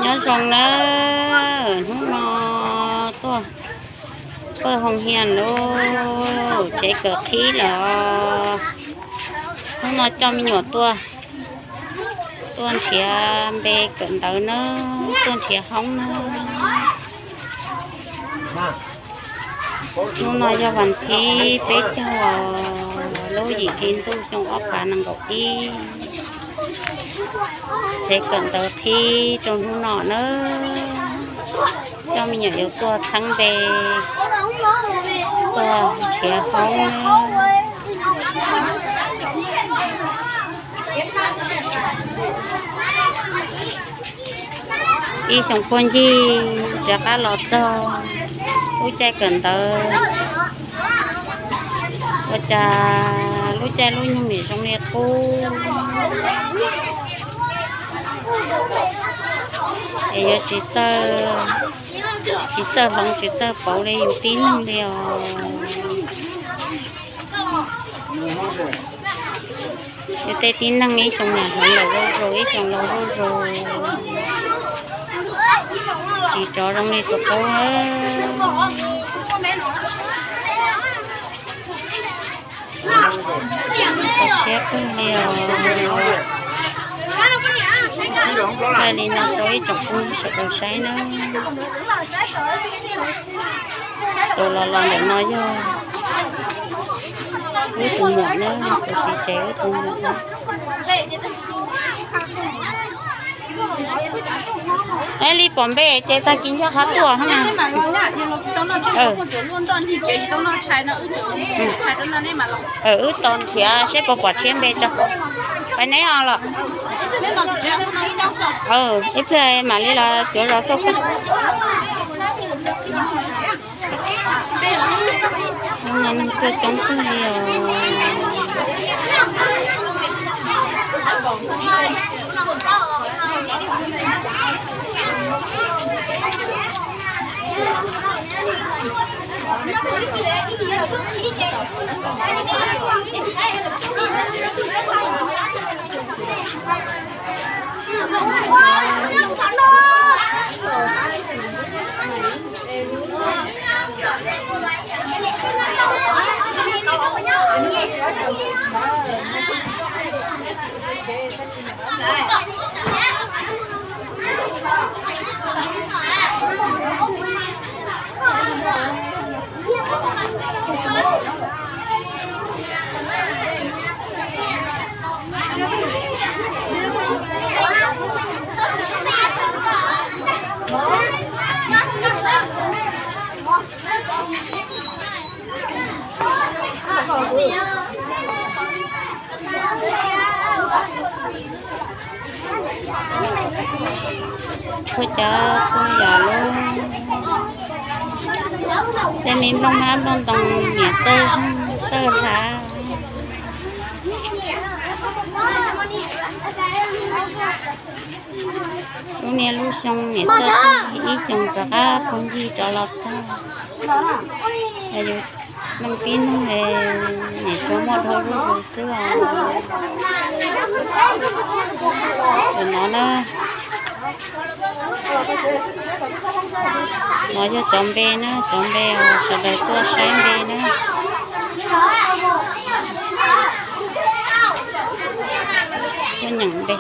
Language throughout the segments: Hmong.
Nyob zoo nawb, hnub no tuaj pawg Hoo Hias lub tsev kawm qhib lawm. Hnub no coj me nyuam tuaj, tuaj nrhiav npe kawm ntawv nawb, tuaj nrhiav hoob nawb. Hnub no yog vas thib peb caug lub yim hli ntuj xyoo ob phav nees nkaum ib. Tsev kawm ntawv qhib rau hnub no nawb. Coj me nyuam yuav tuaj txheeb npe, tuaj nrhiav hoob nawb. Ib xyoo puag ncig rov qab los txog lub caij kawm ntawv, ua cas lub caij lub nyoog nim zoo li qub es yuav tsis txawj, tsis txawj hloov tsis txawj pauv li yus tib neeg li os. Yus tej tib neeg ib xyoo niam hloov lawm zuj zus, ib xyoo laus zuj zus, tsis rov zoo li tus qub lawm. Kho siab kawg li os. Thaij li no rau ib tsoom phooj ywg sawv daws saib nawb. Tus los los ntawm no yog wb tus muam nawb, tus txiv tsev wb tus muam. Eb, li pom npe ces tag kis ncaj qha tuaj na. Wb tos nrhiav seb puas pom tshiab npe tso. Pais neb os los? Ib pliag mam li los cuav zos xauj. Hnub no neeg tuaj coob kawg li os. Txhua cov txhua yam lub, tej me nplooj hlab nplooj ntoo niam txawj zeeg txawj hlav. Lub niaj lub xyoo niam txawj ib xyoo rov qab phooj ywg rov los txog. Yus neej tib neeg niam tsuav muaj dhau zuj zus xwb os. Tus no na, no yog cov npe na, cov npe os, sawv daws tuaj saib npe na. Tuaj nyeem npe.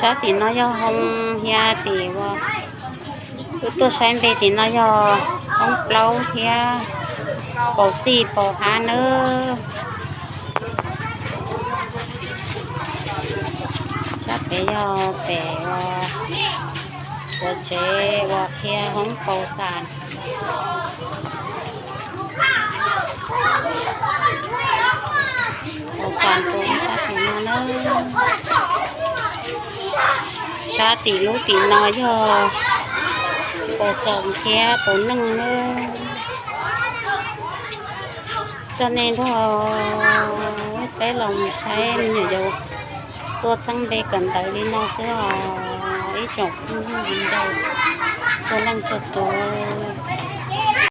Sab tim no yog Hoo Hias tim uas wb tuaj saib npe, tim no yog hoob plaub thiab paus xij paus hav nawb. Sab pem yog pem uas tsev uas qhia hoob paus xas. Pos xoos rau sab tim no na. Sab tim lub tim no yog pos xoos thiab pos neej na. Coj nej nrog peb los mus saib me nyuam yaus tuaj txheeb npe kawm ntawv li no xwb os ib tsoom phooj ywg viv ncaus txhua leej txhua tus.